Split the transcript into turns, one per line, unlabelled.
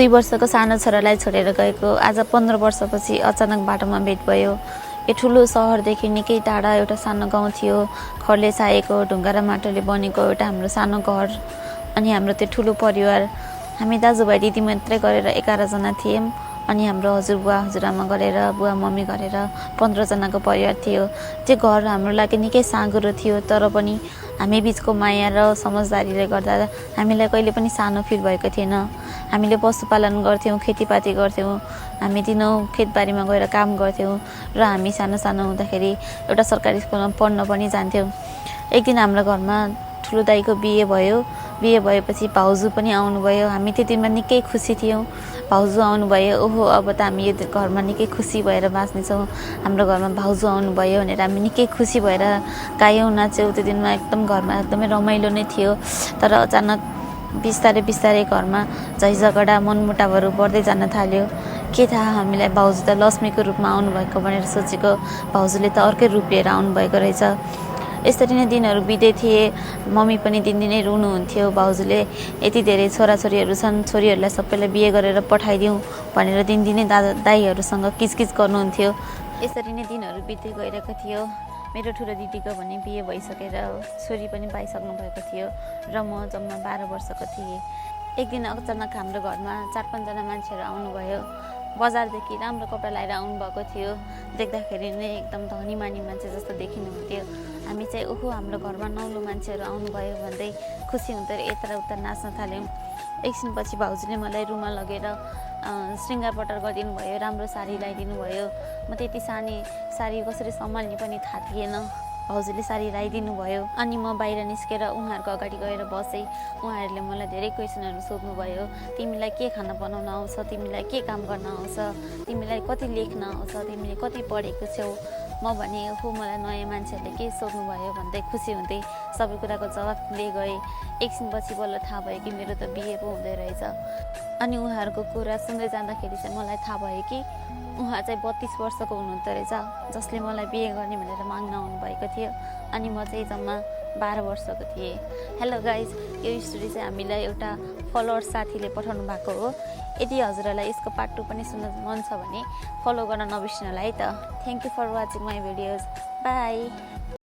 2 वर्षको सानो छोरालाई छोडेर गएको आज 15 वर्षपछि अचानक बाटोमा भेट भयो। यो ठुलो सहरदेखि निकै टाढा एउटा सानो गाउँ थियो। खरले छाएको ढुङ्गा र माटोले बनेको एउटा हाम्रो सानो घर अनि हाम्रो त्यो ठुलो परिवार। हामी दाजुभाइ दिदी मात्रै गरेर 11 जना थियौँ अनि हाम्रो हजुरबुवा हजुरआमा गरेर बुवा मम्मी गरेर 15 जनाको परिवार थियो। त्यो घर हाम्रो लागि निकै साँघुरो थियो, तर पनि हामी बिचको माया र समझदारीले गर्दा हामीलाई कहिले पनि सानो फिल भएको थिएन। हामीले पशुपालन गर्थ्यौँ, खेतीपाती गर्थ्यौँ, हामी दिनौँ खेतबारीमा गएर काम गर्थ्यौँ र हामी सानो सानो हुँदाखेरि एउटा सरकारी स्कुलमा पढ्न पनि जान्थ्यौँ। एक दिन हाम्रो घरमा ठुलो दाइको बिहे भयो। बिहे भएपछि भाउजू पनि आउनुभयो। हामी त्यो दिनमा निकै खुसी थियौँ। भाउजू आउनुभयो, ओहो अब त हामी यो घरमा निकै खुसी भएर बाँच्नेछौँ, हाम्रो घरमा भाउजू आउनुभयो भनेर हामी निकै खुसी भएर गायौँ नाच्यौँ। त्यो दिनमा एकदम घरमा एकदमै रमाइलो नै थियो। तर अचानक बिस्तारै बिस्तारै घरमा झैझगडा मनमुटावहरू बढ्दै जान थाल्यो। के थाहा हामीलाई भाउजू त लक्ष्मीको रूपमा आउनुभएको भनेर सोचेको, भाउजूले त अर्कै रूप लिएर आउनुभएको रहेछ। यसरी नै दिनहरू बित्दै थिए। मम्मी पनि दिनदिनै रुनुहुन्थ्यो। भाउजूले यति धेरै छोराछोरीहरू छन्, छोरीहरूलाई सबैलाई बिहे गरेर पठाइदिउँ भनेर दिनदिनै दाइहरूसँग किचकिच गर्नुहुन्थ्यो। यसरी नै दिनहरू बित्दै गइरहेको थियो। मेरो ठुलो दिदीको भने बिहे भइसकेर छोरी पनि पाइसक्नु भएको थियो र म जम्मा 12 वर्षको थिएँ। एक दिन अचानक हाम्रो घरमा 4-5 जना मान्छेहरू आउनुभयो। बजारदेखि राम्रो कपडा लगाएर आउनुभएको थियो। देख्दाखेरि नै एकदम धनीमानी मान्छे जस्तो देखिनुहुन्थ्यो। हामी चाहिँ ओहो हाम्रो घरमा नौलो मान्छेहरू आउनुभयो भन्दै खुसी हुँदै यताउता नाच्न थाल्यौँ। एकछिनपछि भाउजूले मलाई रुममा लगेर श्रृङ्गार पटार गरिदिनु भयो, राम्रो साडी लगाइदिनु भयो। म त्यति सानी साडी कसरी सम्हाल्ने पनि थाहा थिएन। भाउजूले साडी लगाइदिनु भयो अनि म बाहिर निस्केर उहाँहरूको अगाडि गएर बसेँ। उहाँहरूले मलाई धेरै क्वेसनहरू सोध्नुभयो। तिमीलाई के खाना बनाउन आउँछ, तिमीलाई के काम गर्न आउँछ, तिमीलाई कति लेख्न आउँछ, तिमीले कति पढेको छौ। म भने हो मलाई नयाँ मान्छेहरूले के सोध्नुभयो भन्दै खुसी हुँदै सबै कुराको जवाफ दिँदै गएँ। एकछिनपछि बल्ल थाहा भयो कि मेरो त बिहे पो हुँदै रहेछ। अनि उहाँहरूको कुरा सुन्दै जाँदाखेरि चाहिँ मलाई थाहा भयो कि उहाँ चाहिँ 32 वर्षको हुनुहुँदो रहेछ, जसले मलाई बिहे गर्ने भनेर माग्न आउनुभएको थियो अनि म चाहिँ जम्मा 12 वर्षको थिएँ। हेलो गाइज, यो स्टोरी चाहिँ हामीलाई एउटा फलोअर साथीले पठाउनु भएको हो। यदि हजुरहरूलाई यसको पार्ट 2 पनि सुन्न मन छ भने फलो गर्न नबिर्सिनु होला है त। Thank you for watching my videos. By.